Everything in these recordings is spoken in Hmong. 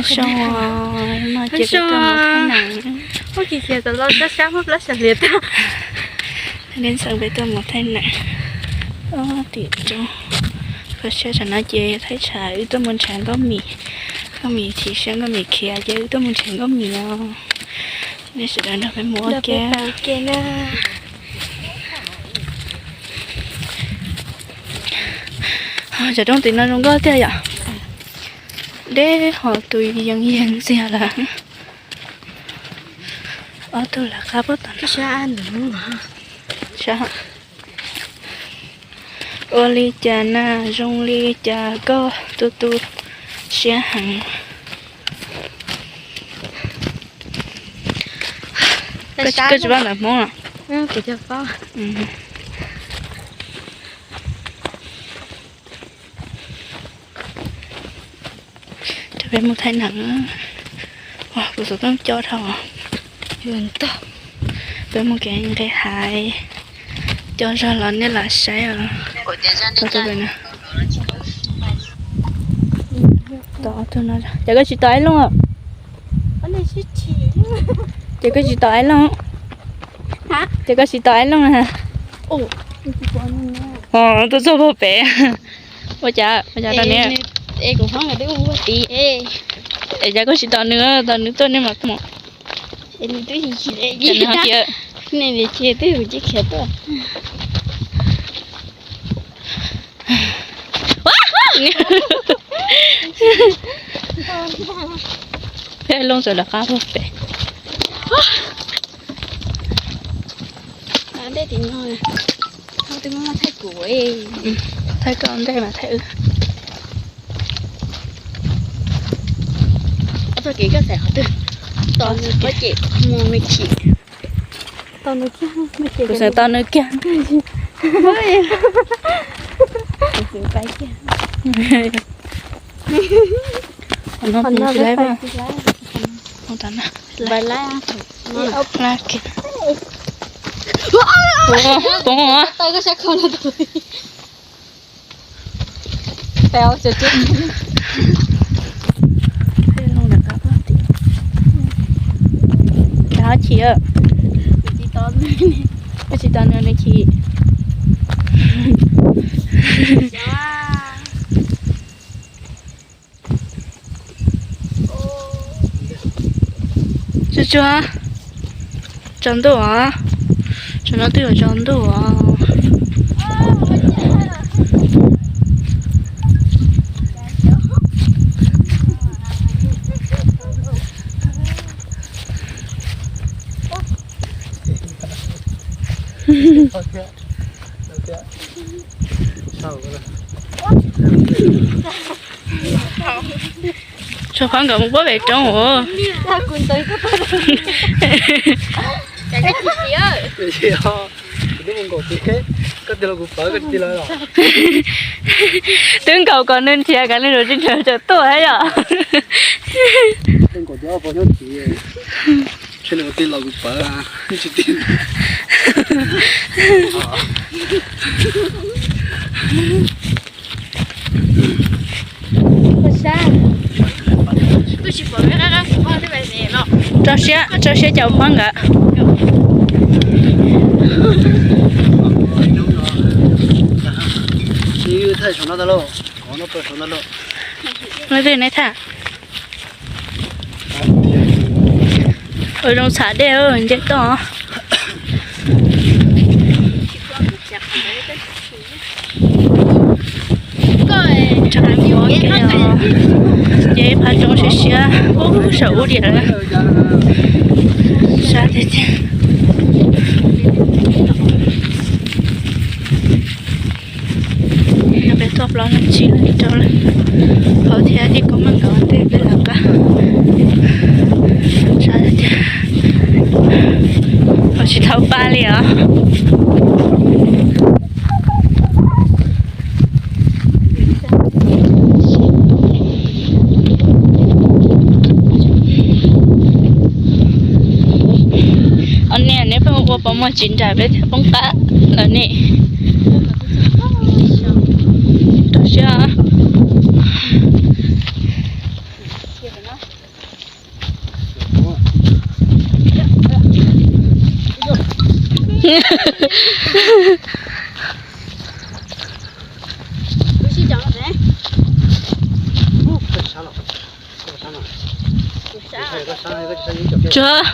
Zoo no ces peb tuaj mus thaij neem. Peb tuaj mus thaij neem tim roob. Kho siab tsam no ces thaib tsam wb tuaj mus nrhav nkauj mim. Nkauj mim chim siab nkauj mim khiav ces wb tuaj mus nrhav nkauj mim os. Nej sawv daws nrog peb mus ua ke. Cov roob tim no zoo nkauj tiag yom. Deb ho tus yees yees xiag lawm. Ob tug lawv qab puag tom no. Ua li cas na, zoo li cas koj tu tu siab heev. Koj tsis paub ntawv Hmoob los? Rau peb mus thaij neem. Kuv xov tooj co dhau. Peb mus kev nqe haiv. Co zog los nej lam saib os. Ces koj tsis tos Aib Looj? Ces koj tsis tos Aib Looj? Ces koj tsis tos Aib Looj? Tuaj txog puag pem. Ua cas, ua cas rau nws? Es cas koj tsis tos nws, tos nws tuaj nej mam mus. Peb Looj txawm lawv qab puag pem. Thaij koj ntej mas thaij wb. Txoj kev koj xaiv qhov twg? Tos nws kiag, mus nws chim. Kuv xaiv tos nws kiag. Qhov no tsis laib. Poob. Cas ho chim? Koj tsis tos nws nws chim. Tsuag tsuag, tsaus ntuj os. Tsaus no twb yuav tsaus ntuj os. Tshuav phab nkawd mus puab pem roob os. Twb nkaum kom nws nrhiav kav liam tsis nrhiav tsaum tuaj thiab yom. Rau siab, rau siab caum phab nkawd. Leej twg neb tham? Ua zoo txhav dej nce toj. Ces ib phab roob siab siab ub saum ub diam lawm. Sab tiag tiag. Peb tuaj plaub leeg tsib leeg rau lawm, hauv thiab tij koob meej nkawd ua ntej peb lawv qab. Sab tiag tiag, ho tsis tau pab li os. Os, niam, neb pheej ua pov muag tsis nraim peb thiaj poob qab lawm ne. Rau siab. Tsuag.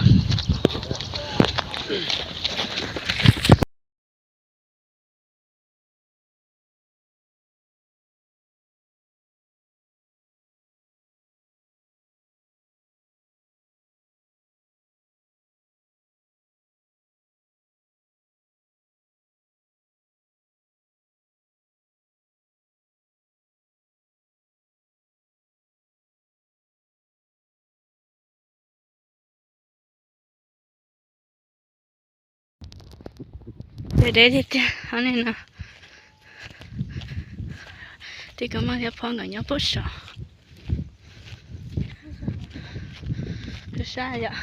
Deb tiag tiag, ob niag no. Tij Kab Maj thiab Phob nkawd nyob pem saud. Sab yom.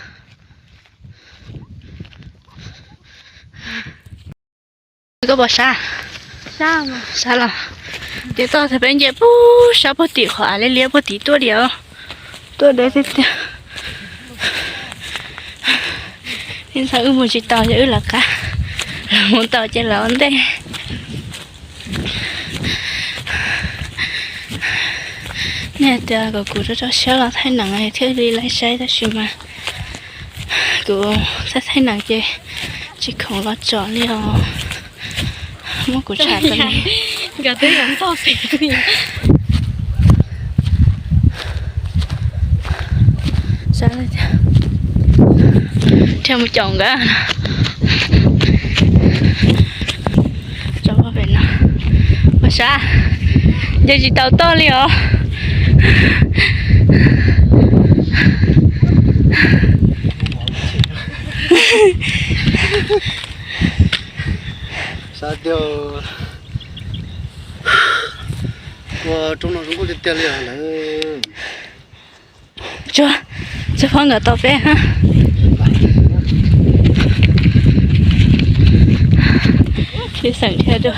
Koj pom sab? Sab los. Ces toj thaum peb nce puag sab puag tim qhov av liab liab puag tim tuaj diam. Tuaj deb tiag tiag. Ib ntxhais wb mus tsis tau ces wb lawv qab, lawv mus tau ces lawv ua ntej. Nej tias kom kuv rau rau siab los thaij nees thiaj li laib saib tab sis mas kuv thaij thaij nees ces tsis khoom los tsom li os. Muab kuv tsham tau li. Nkawd twb yuav ntog pem. Sab tiag. Thiaj mus caum nkawd. Tso pem no. Ua sab, nce tsis tau toj li os. Sab tiag. Ua roob no zoo nkauj tiag tiag li os lawm. Tsuag, tsuag Phob nkawd tau peb. Tsis xeem dhia dua.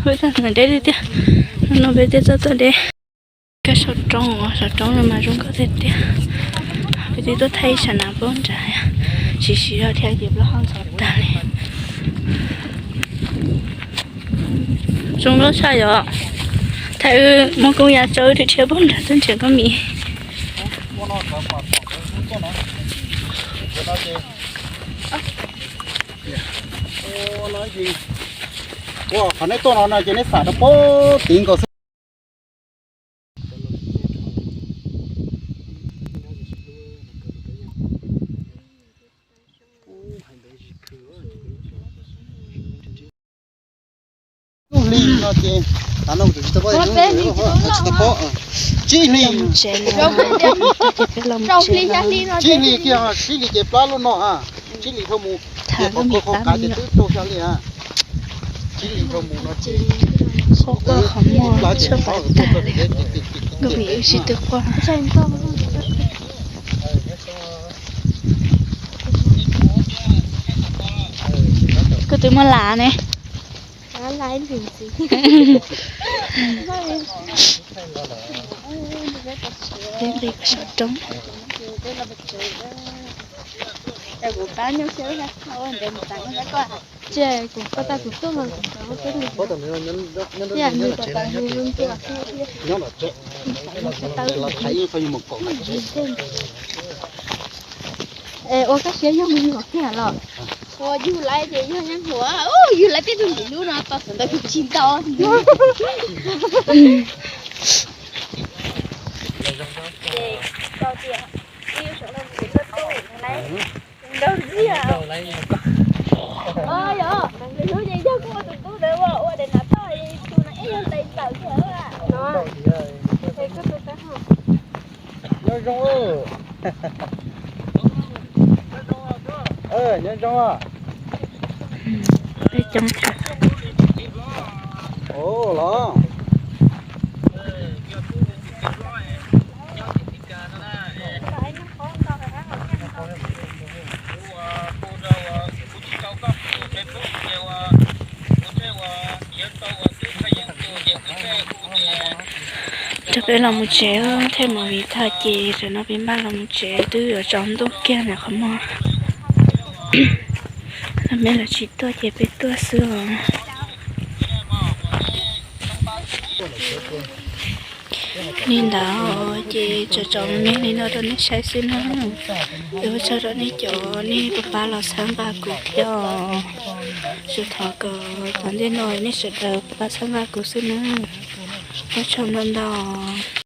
Peb txog ntawm deb tiag tiag, no peb twb txog tom deb. Koj saum roob, saum roob no mas zoo nkauj tiag tiag. Peb twb tuaj thaij ib sab na puag nrad, siv siv zog thiab ces plaub hau ntxhov tag li. Zoo nkauj tshaj yom. Thaum wb muab koob ya tso wb dhia puag nrad tuaj nrhiav koj mis. Ua, qhov nej tuaj no no ces nej xam rau puag tid nkaus xwb. Ib hlis no ces, no kuv tsis tau paub, tsis tau paub, tsib hlis, tsib hlis kiag, tsib hlis ces plab lub no ha, tsib hlis dhau mus, ces qhov qhov qav ces twb rau xya hli ha, tsib hlis dhau mus no ces, qhov muag tshuaj pais tag li, nkauj mis wb sib tw quaj. Koj twb muaj lam ne. Peb nqis puag saum roob. Ces kuv ko tas kuv tuaj mas kuv tau peb lus. Yam nws tau tau nws zoo ntua xwb. Es ua koj siab yog me nyuam kiag los? Ua yug laiv ces yog nyab hluas, yug laiv tej tug ntxim hlub no tos xav ntawd kuv tsis ntau. Ces tau tias ib saum no kuv tuaj tuj laiv ntau ntxiag. Yog, nws hlub ces yog kuj ua tus tub ntawd ua ua daim nav toj tus no ib yog tais ntawm kiag. Nyob zoo. Nyob zoo. Peb coob kawg. Ua los. Peb los mus tsev, thaij movie tag ces tam no peb npaj los mus tsev, twb yuav tsaus ntuj kiag na qhov muag. Los mej los tsis tuaj ces peb tuaj xwb os. Li ntawd ces tsaus tsaus me me li no rau nej saib xwb na. Es ua tsaug rau nej cov nej pab pab los txhawb nqa kuv thiab os. Tsuas thov kom tom ntej no nej sawv daws pab txhawb nqa kuv xwb na. Ua tsaug ntau ntau.